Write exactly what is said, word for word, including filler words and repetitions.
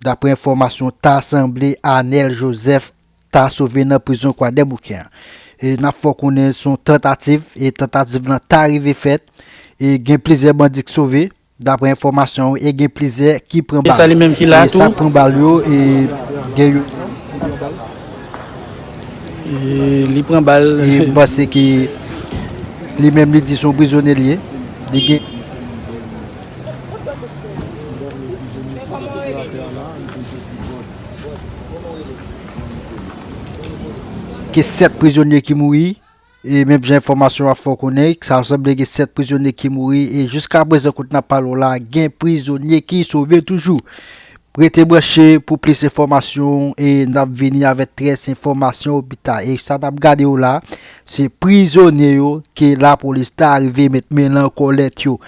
Daprè enfòmasyon, ta sanble Anel Joseph ta sove nan prizon Kwadèboukè an. E n ap fè w konnen se yon tantativ, e tantativ lan ta rive fèt, e gen plizyè bandi k sove, daprè enfòmasyon yo, e gen plizyè ki pran bal. E sa li menm ki la tou. E sa pran bal yo, e gen yo. E li pran bal. E m panse ke li menm li di se yon prizonye li ye. Li gen ke sèt prizonye ki mouri. E menm jan enfòmasyon ap fè w konnen, sa sanble gen sèt prizonye ki mouri, e jiska prezan kote n ap pale w la, gen prizonye ki sove toujou. Rete branche pou plis enfòmasyon, e n ap vini avèk trè enfòmasyon pita. E sa n ap gade w la, se prizonye yo ke lapolis ta rive met men nan kòlèt yo.